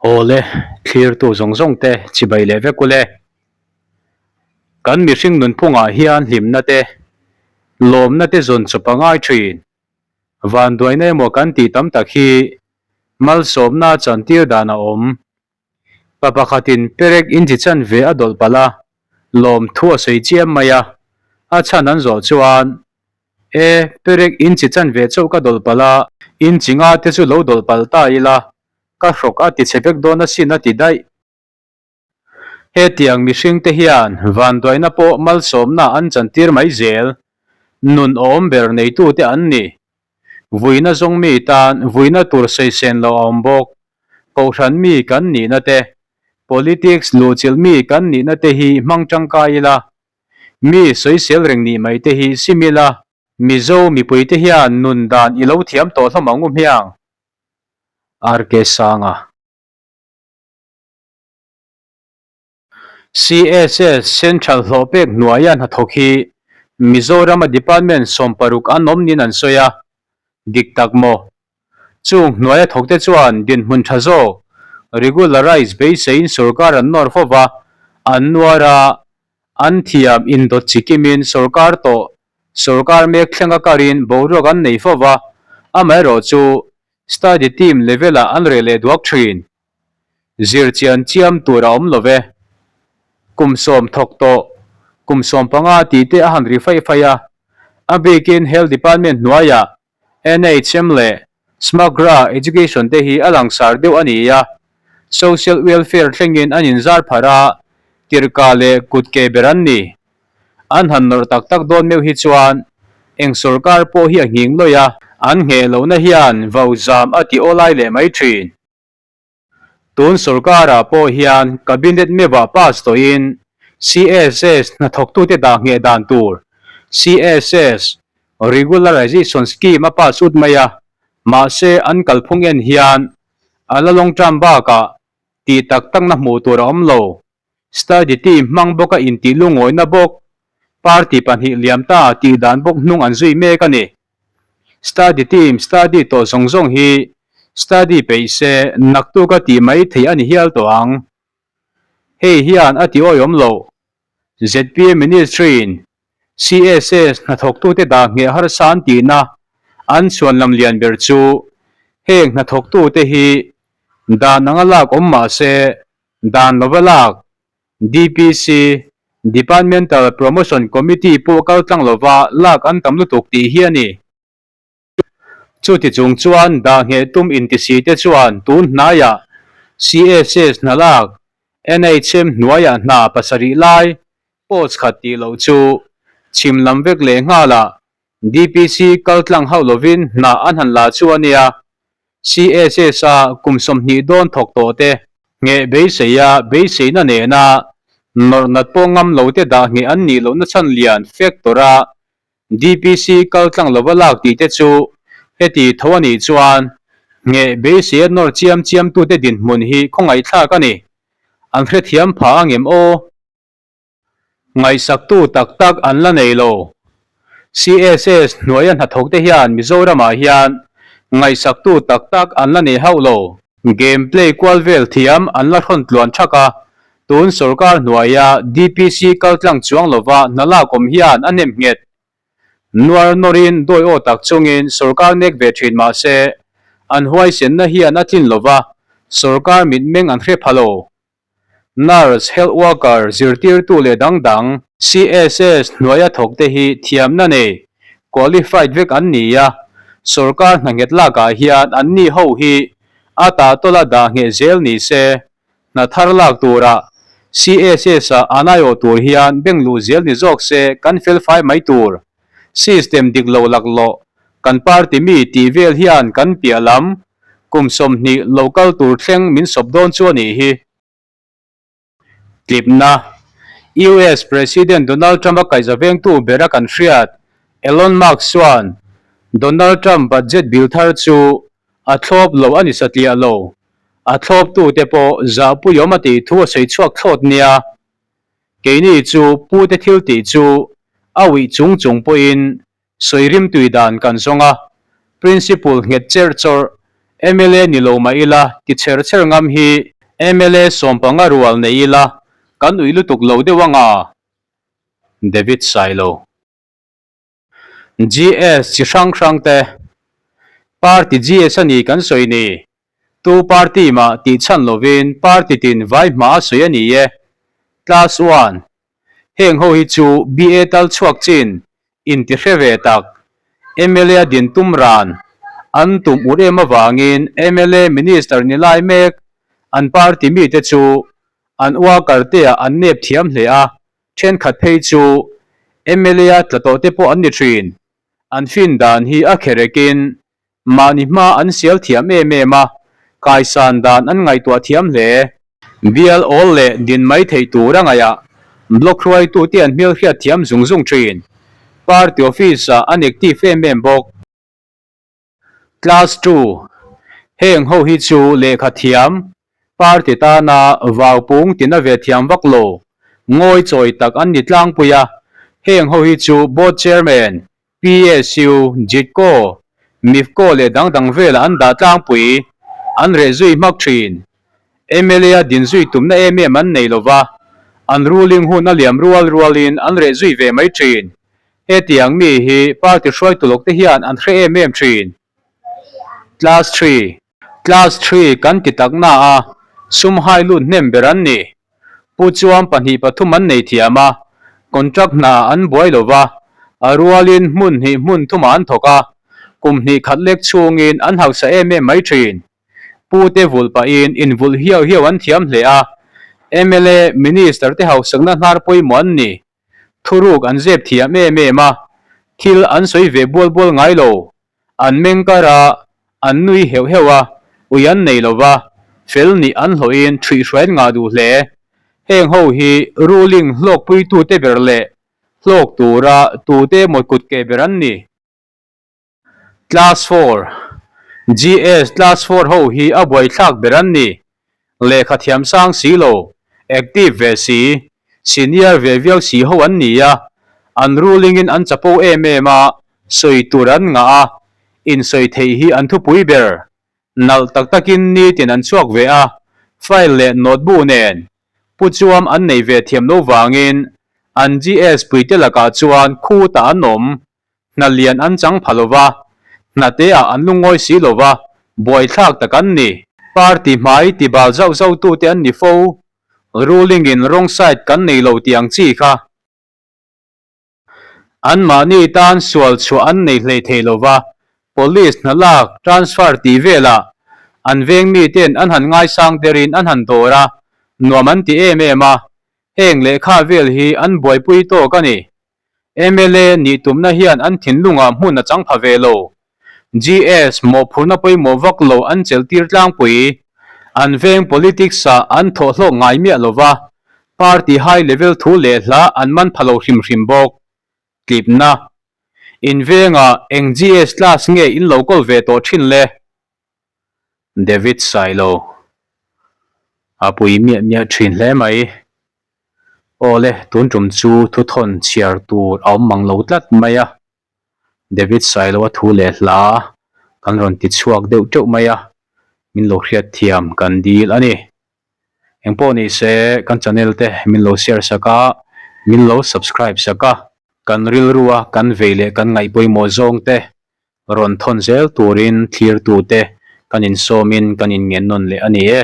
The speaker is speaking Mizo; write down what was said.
Awle, thlirtu zawng zawng te chibai leh vek ule. Kan mihring nunphungah hian hlimna te, lawmna te zawn chawp a ngai thin. Vanduaina emaw kan tih tam tak hi malsawmna chantir dan a awm. Pa pakhatin perek inchi chanve a dawlh palh a, lawmthu a sawi chiam mai a, a chhan an zawh chuan, E, perek inchi chanve chauh ka dawlh palh a, inchi nga te chu lo dawlh palh ta ila, ka hrawk a tichhe vek dawn asin a ti daih. Hetiang mihring te hian vanduaina pawh malsawmna an chantir mai zel, nun awm ber neitute an ni. Vuina zawng mi tan vuina tur saisen lo a awm bawk. Kohhran mi kan nihna te, politics luhchilh mi kan nihna te hi hmang tangkai ila, mi sawisel reng nih mai te hi sim ila. Mizo mipuite hian nun dan i lo thiam tawh hlawm ang u hmiang. RK Sanga. CSS Central hlawh pek hnuaia hnathawk hi Mizorama Department 60 an awm niin an sawi a, dik tak maw? Chung hnuaia thawkte chuan dinhmun tha zawk, regularise beiseiin sorkar an nawr fo va, an nuar a, an thiam indawt chikimin sorkar tawh sorkar mek thlenga karin boruak an nei fo va, amaherawhchu study team level-ah an reh leh duak thin. Zir chian chiam tur a awm lo ve. Kum sawm thawk tawh, kum 15 tih te a han ri faih faih a. A bikin Health Department hnuaiah NHM leh Smagra Education te hi a langsar deuh a ni a. Social Welfare thlengin an inzar pharh a, tirhka leh kut ke ber an ni. An han nawrh tak tak dawn meuh hi chuan eng sorkar pawh hi a nghing lawih a. An ngheh lohna hian vau zam a ti awlai leh mai thin. Tun sorkarah pawh hian Cabinet meuhah pass tawhin CSS hnathawktute dah ngheh dan tur CSS Regularization Scheme a pass ut mai a, mahse an kalphung en hian a la long term bakah tih tak takna hmuh tur a awm lo. Study team hmang bawka intih lungawina bawk party pahnih liam ta tih dan bawk hnung an zui mek a ni. Study team study tawh zawng zawng hi study peih se naktuk a tih mai theih a ni hial tawh ang. Hei hian a ti awihawm loh. ZPM Ministry-in CSS hnathawktute dah ngheh harsa an tihna an chhuan lam lian ber chu heng hnathawktute hi dan anga lak awm mah se dan lova lak DPC, Departmental Promotion Committee pawh kal tlang lova lak an tam lutuk tih hi a ni. Chuti chung chuan dah ngheh tum intisi te chuan tun hnaiah CSS hna lak NHM hnuaiah hna pasarih lai post khat tih loh chu chhim lam vek leh nghalah DPC kal tlang hauh lovin hna an han la chu a nia. CSS-a kum 20 dawn thawk tawh te ngheh beiseia beiseina nena nawrh nat pawh ngam lo te dah ngheh an nih lohna chhan lian factor-a DPC kal tlang lova lak tih te chu heti tho a nih chuan ngheh beiseia nawr chiam chiamtute dinhmun hi khawngaihthlak a ni. An hrethiam phah angem aw? Ngaihsaktu tak tak an la nei lo. CSS hnuaia hnathawkte hian Mizoramah hian ngaihsaktu tak tak an la nei hauh lo. Game play kual vel thiam an la hrawn tluan thak a, tun sorkar hnuaia DPC kaltlang chuang lova hna lak awm hian a nem nghet. Nuar nawrin dawi aw tak chungin sorkar nek ve thin mah se, an huaisenna hian a tlin lova, sorkar mitmeng an hre pha lo. Nurse, health worker, zirtirtu leh dang dang, CSS hnuaia thawkte hi thiamna nei, qualified vek an ni a, sorkar hna nghet lakah hian anni ho hi a tahtawla dah ngheh zel ni se, hna thar lak turah CSS-a an aiawh tur hian beng luh zel ni zawk se kan felfai mai tur. System dik lo laklawh kan party mi tih vel hian kan piah lam Kum 20 lo kal tur thleng min sawp dawn chu a nih hi. Tlipna, US President Donald Trump a kaihza vengtu bera kan hriat, Elon Musk chuan Donald Trump budget bill thar chu a thlawp lo a ni satliah lo. A thlawptute pawh zahpuiawm a tih thu a sawi chhuak thlawt nia. Keini chu pute thil tih chu a uih chung chung pawhin Sawi rimtui dan kan zawng a, Principal nghet cher chawrh, mla ni lo mah ila ti cher cher ngam hi. Mla sawmpanga rual nei ila kan ui lutuk lo deuh anga? David Sailo. GS chi hrang hrang te Party GS a ni kan sawi ni. Tu party mah tih chhan lovin party tin vai hma a sawi a ni e. Class one Heng ho hi chu BA tal chhuak chin inti hre ve tak mla din tum ran an tum ur em avangin mla minister ni lai mek an party mite chu an worker te ah an nep thiam hle a Thenkhat phei chu mla tla tawh te pawh an ni thin. An fin dan hi a kherekin mahni hma an sial thiam em em a, kaisan dan an ngaihtuah thiam hle. Bial awl leh din mai theih tur a ngaih a, block hruaitute an hmelhriat thiam zung zung thin. Party office-ah an active em em bawk. Class two, Heng ho hi chu lehkha thiam, party tana vaupung tina ve thiam vak lo, ngawi chawi tak an ni tlangpui a. Heng ho hi chu Board Chairman, PSU, JITCO, MIFCO leh dang dang velah an dah tlangpui, an reh zui hmak thin. Mla a din zui tumna em em an nei lova, an ruling hun a liam rual rualin an reh zui ve mai thin. Hetiang mi hi party hruaitu lawk te hian an hre em em thin. Class three. Class three kan ti tak na a, sum hai lut hnem ber an ni. Pu chuan pahnih pathum an nei thiam a, contract hna an buai lo va, a rualin hmun hnih hmun thumah an thawk a, kum hnih khat lek chhungin an hausa em em mai thin. Pu te vulh pahin invulh hiau hiau an thiam hle a, mla, minister te hausakna hnar pawimawh an ni. Thuruk an zep thiam em em a, thil an sawi ve bual bual ngai lo. An meng kar a, an nui heuh heuh a, ui an nei lo va, fel nih an hlawhin ṭhuihhruai an ngah duh hle. Heng ho hi ruling hlawkpuitute ber leh hlawk tura tute emaw kutke ber an ni. Class four, GS Class four ho hi a buaithlak ber an ni. Lehkha thiam sang si lo, active ve si, senior ve viau si ho an ni a, an ruling in an chapo em em a, sawi tur an ngah a, insawi theih hi an thupui ber. Nalh tak takin nitin an chhuak ve a, file leh notebook nen pu chuam an nei ve thiam lo vangin an GS puite lakah chuan khutah an awm. Hna lian an chang pha lo va, hna te ah an lungawi si lo va, buaithlak tak an ni. Party hmai ti bal zauh zauh tu te an ni fo, ruling in wrong side kan nei lo tih ang chi kha. An mahni tan sual chhuah an nei hlei thei lo va, police hna lak, transfer tih velah an veng mi ten an han ngaisang derin an han dawr a, nuam an ti em em a, heng lehkha vel hi an buaipui tawk a ni. Mla nih tumna hian an thinlungah hmun a chang pha ve lo. GS mawhphurhna pawimawh vak lo an chelh tir tlangpui. An veng politics ah an thawh hlawk ngai miah lo va, party high level thu leh hla an man pha lo hrim hrim bawk. Tlipna. In vengah eng GS class nge in lo kawl ve tawh thin le? David Sailo. A pui miah miah thin hle mai. Aw le, tun tum chu thuthawn chhiar tur a awm mang lo tlat mai a, David Sailoa thu leh hla kan rawn ti chhuak deuh teuh mai a, min lo hriat thiam kan dil a ni. Engpawh ni se kan channel te min lo share sak a, min lo subscribe sak a, kan rilrua kan vei leh kan ngaih pawimawh zawng te rawn thawn zel turin thlirtute kan insawmin kan inngen nawn leh a ni e.